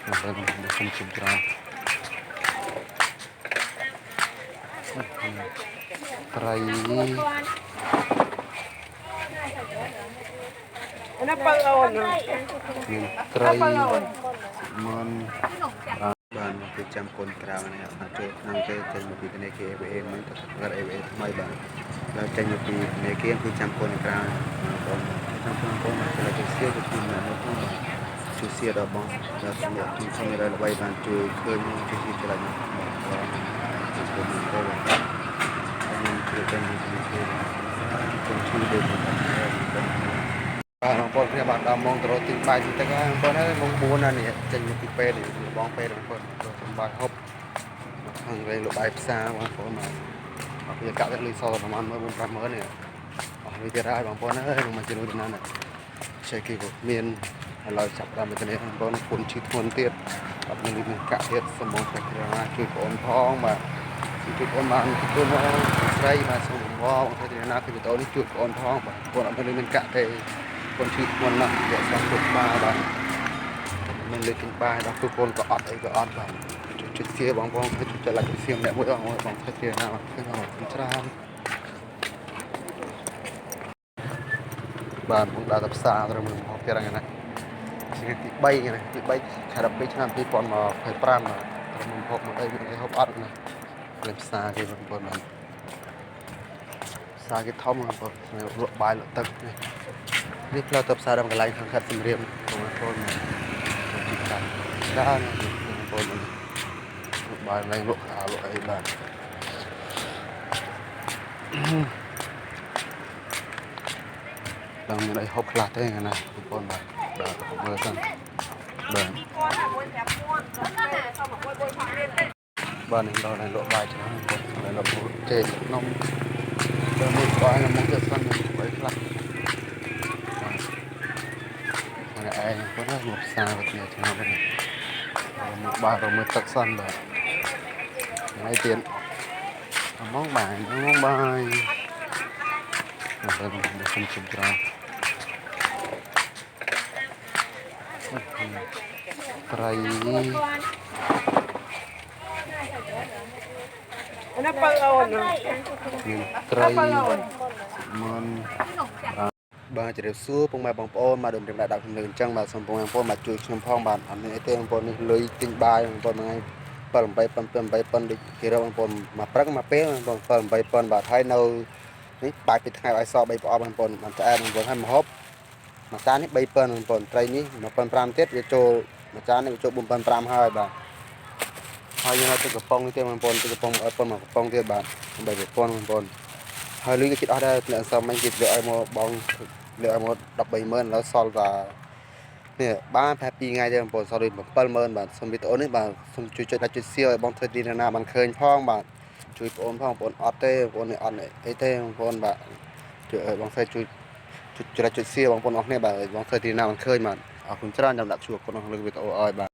បាទខ្ញុំជុំច្រើនត្រី ណាបើអូន មានត្រីមន់បាទមកពីចាំកូនក្រៅនេះអត់ចូលក្នុងទេចេញមកពីធនាគារ ABA មិញទៅកើត ABA ថ្មីបាទដល់ចេញមកពីធនាគារគឺចាំកូនក្រៅបងប្អូនចាំបងប្អូនមកជួយជួយសៀជួយជួយមកផងបាទជួយសៀដល់បងដល់សម្រាប់ខ្ញុំសូមរយល្បីបានជួយឃើញជួយសៀជួយឡើងបាទជួយគុំទៅបាទខ្ញុំជួយចេញពីធនាគារគុំជួយដូចបងប្អូនបាទបងប្អូនគ្នាបាទដល់ម៉ោងទៅរកទិញបាយទីទឹកហើយបងប្អូនហើយម៉ោង4ណានេះចេញមកពីពេទ្យនេះបងពេទ្យបងប្អូនទៅបាយហូបមកខាងរែងលបាយផ្សារបងប្អូនបាទអត់វាកាក់ទៅលុយសល់ប្រហែល1 4 50000នេះអស់លុយទៀតហើយបងប្អូនហើយមកជាលុយណានេះចេះគេក៏មានឥឡូវចាប់ដល់មកនេះបងប្អូនពុនឈឺធ្ងន់ទៀតអត់មានលុយមានកាក់ទៀតសូមបងប្អូនគ្នាជួយបងប្អូនផងបាទជួយបងប្អូនបានទទួលមកស្រីបាទសូមបងប្អូនគ្នាណាគឺវីដេអូនេះជួយបងប្អូនផងបាទបងប្អូនអត់មានលុយមានកាក់ទេ កូនឈឺធ្ងន់ណាស់រក្សាពុតបាបាទមិនលើកទិញបាយដល់គឺកូនក៏អត់អីក៏អត់បាទចុចសៀបងបងចុចឡាច់សៀម្នាក់មួយបងបងធ្វើជាណាឃើញបងច្រើនបាទបងដើរទៅផ្សារត្រូវមើលមកទៀតហ្នឹងណាថ្ងៃទី3ថ្ងៃទី3ខែ12ឆ្នាំ2025បាទត្រូវមើលហូបមកអីមានអីហូបអត់ណាលេផ្សារគេបងប្អូនបាទផ្សារគេធំបងប្អូនសម្រាប់លក់បាយលក់ទឹកនេះនេះផ្លូវទៅផ្សារដើមកន្លែងខាងខេត្តសំរាមបងប្អូនជីកាត់ច្រើនបងប្អូនលក់បាយឡើងលក់ខោលក់អីបាទដល់មានអីហូបខ្លះទេណាបងប្អូនបាទបាទមើលសិនបាទបាទនឹងដល់លក់បាយច្រើនបងប្អូនលក់ចេកនំដល់នេះបាយនំមកទៀតសិនបាយខ្លះនេះឯងគាត់មកផ្សារវិទ្យាឆ្នាំនេះមកបាយរមើលទឹកសិនបាទថ្ងៃទៀតហ្មងបាយហ្មងបាយបាទខ្ញុំជុំច្រើនត្រី ណាបើអូន មានត្រីមន់បាទជម្រាបសួរពុកម៉ែបងប្អូនមកដូចខ្ញុំដាក់ខ្ញុំលើអញ្ចឹងបាទសូមពុកម៉ែបងប្អូនមកជួយខ្ញុំផងបាទអត់មានអីទេបងប្អូននេះលុយទិញបាយបងប្អូនមួយថ្ងៃ7 8 7 8ប៉ុនដូចគេរកបងប្អូនមកព្រឹកមកពេលបងប្អូន7 8ប៉ុនបាទហើយនៅនេះបាយពីថ្ងៃឲ្យស3ប្រអប់បងប្អូនបានឆ្អែតបងប្អូនហើយមកហូបមួយចាននេះ3000បងប្អូនត្រីនេះ1500ទៀតវាចូលមួយចាននេះវាចូល4500ហើយបាទហើយយើងឲ្យទឹកកំប៉ុងនេះទៀតបងប្អូនទឹកកំប៉ុងឲ្យប៉ុនមកកំប៉ុងទៀតបាទ8000បងប្អូនហើយលុយក៏ជិតអស់ដែរអ្នកសំមិញគេលើឲ្យមកបងលើឲ្យមក130,000ឥឡូវសល់តែនេះបានប្រហែល2ថ្ងៃទេបងប្អូនសល់ដូច70000បាទសូមវីដេអូនេះបាទសូមជួយចុច like ចុច share ឲ្យបងធ្វើទីណាបានឃើញផងបាទជួយបងប្អូនផងបងប្អូនអត់ទេបងប្អូននេះអត់អីទេបងប្អូនបាទជួយឲ្យបងស្រីជួយចុច like ចុច share បងប្អូនអរគ្នាបាទបងធ្វើទីណាបានឃើញបាទអរគុណច្រើនចាំដាក់ជួបគុណក្នុងវីដេអូឲ្យបាទ។